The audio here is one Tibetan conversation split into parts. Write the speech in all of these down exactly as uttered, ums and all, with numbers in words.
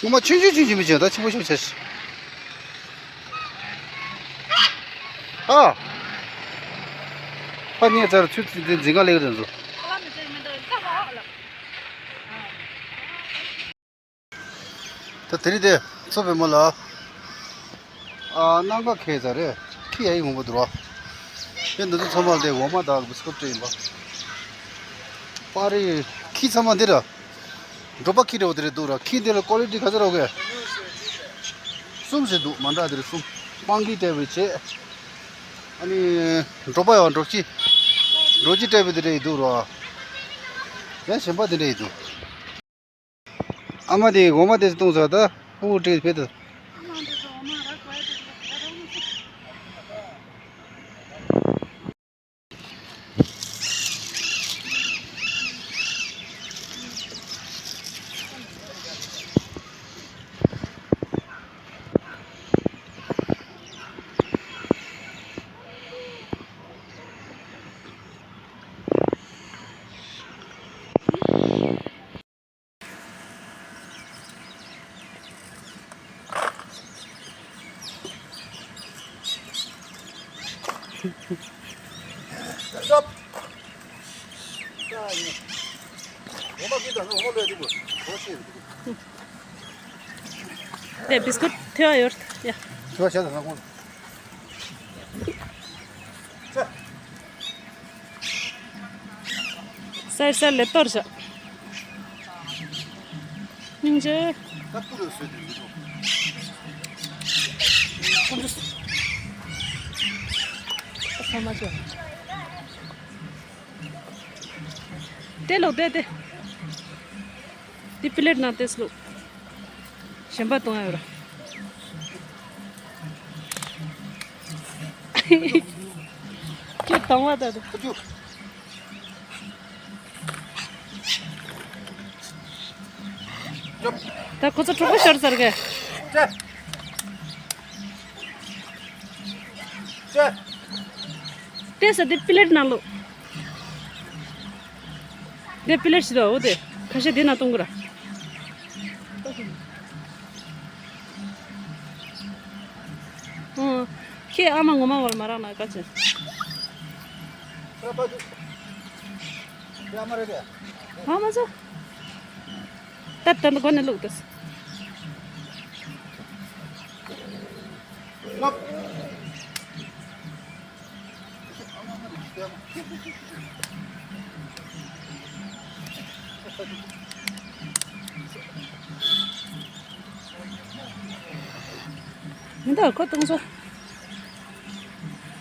ངོ་མ་ཆུང་ཆུང་ཆུང་ཆུང་མི་བྱེད་ད་ཆེན་པོ་ཤོག་བྱ་ཞིག་ཨ། ཕ་ངས་ཚར་ཚུར་འཛིན་ག་ལེགས་རེད་འཛུ། ད་དེ་རིང་དེ་ཚོ་བེ་མོ་ལ། ཨ་སྣང་ག་ཁེལ་ཚར་རེད། ཁྱི་ཡ་ཡི་ངོ་མ་འདུག་ར། དེ་འདི་ཚོ་ཚང་མ་དེ་འོ་མ་དང་བི་སི་ཀོ་ཊི་ཡིན་པ། པ་རི། ཁྱི་ཚང་མ་འདི་ར། འབྲོག་པ་ཁྱི་འདྲ་བོ་དེ་རེད་འདུག་ར། ཁྱི་འདི་ལ་ཀོ་ལི་ཊི་ག་ཚོད་རག་གི། གསུམ་ཞིག་འདུག་མ་འདྲ་དེ་རེད་གསུམ། སྤང་གི་ལྟ་བུ་བྱས། ཨ་ནི། འབྲོག་པ་ཡང་འབྲོག་ཁྱི། འབྲོག་ཁྱི་ལྟ་བུ་དེ་རེད་འདུག་ར། ཡང་གཞན་པ་དེ་འདྲ་ཡིན་འདུག་ཨ་མ་དེ་འོ་མ་དེ་ཚོ་བཏུང་ཟ་ད་ཕུ་བོ་བྲེག་ཕེབས་ད། དེ་བི་སི་ཀུད་ཐེ་བ་ཡོད་ཡ། སེར་སེར་ལེབ་གཏོར་བྱ། སྙིང་རྗེ། ཀུན་འདུས། ས་མ་ཅོ། དེ་ལོག་དེ་དེ། དེ་པི་ལེ་ཊི་ནང་ཏེས་ལུག་གཞན་པ་གཏོང་ཡ་ཡོད་ར། ཁྱོད་དང་བ་ད་དུ། ད་ཁོ་ཚོ་གྲོགས་པོ་ཤོར་ཚར་གི། ཏེས་དེ་པི་ལེ་ཊི་ནང་ལུག་དེ་པི་ལེ་ཊི་ཞིག་ར་འོ་དེ། ཁ་ཤས་དེ་ན་གཏོང་གི་ར། ཨོ། ཁྱེད་ཨ་མ་ངོ་མ་བར་མ་རག་ན་དཀའ་ཆེ། ཨ་མ་ཚོ། ད་ད་འདི་གོ་ནས་བླུག་ཏེ། མི་འདུག་ཁོ་གཏོང་ས།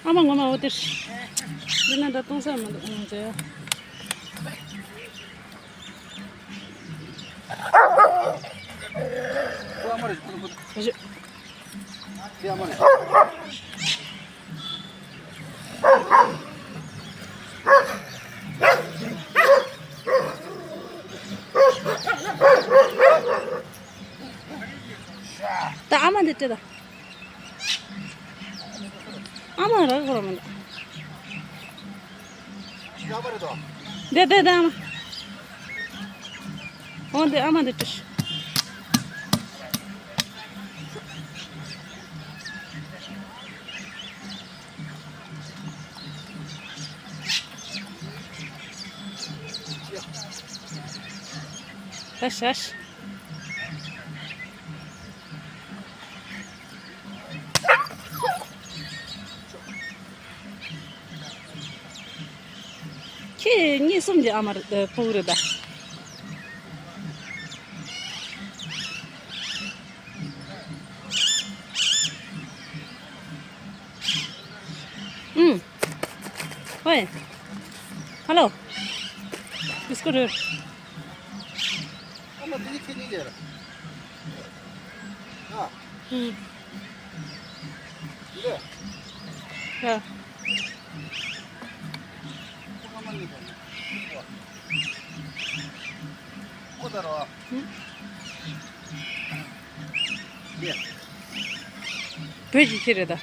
ཨ་མ་ངོ་མ་འོ་དེར། འདི་ན་ད་གཏོང་ས་མི་འདུག་ཨང་ཅེ། ད་ཨ་མ་འདི་སྤྲད་ད། ཨ་མ་རག་གོ་ར་མི་འདུག་འདི་འདི་འདི་ཨ་མ། འོ་འདི་ཨ་མ་འདི་སྤྲད། ད་ཤ་ཤ། ཁྱེད་གཉིས་གསུམ་གྱི་ཨ་མ་རེད་ཕྲུ་གུ་རེད་ད། ཨུམ། ཧོꯏ། ཧ་ལོ། བི་སི་ཀུ་ཊི་རེད། ཨ་མ་དེ་ཁྱེད་གཉིས་ཀྱི་རེད། ཨ། ཨུམ། འདི་རེད། ཡ། ཁོ་ཨ་མ་གཉིས་ཀྱི་རེད། ཁོ་ད་རོ། ཨུམ། ཡ། བོད་ཀྱི་ཁྱི་རེད་ད།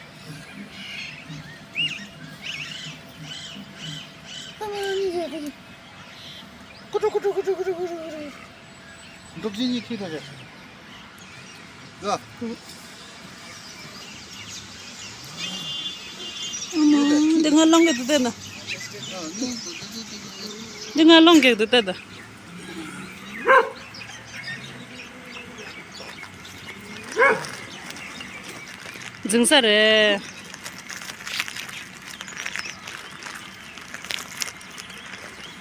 ཀུ་ཀྲུ་ཀུ་ཀྲུ། འབྲུག་ཅན་གཉིས་ཁྱི་ད་རེད། ཨ་མ། འདི་ང་སློང་གི་འདུག་ལྟ་ན། འདི་ང་སློང་གི་འདུག་ལྟ་ད། འཛིང་ས་རེད།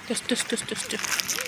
ཏུ་ཏུ་ཏུ་ཏུ་ཏུ།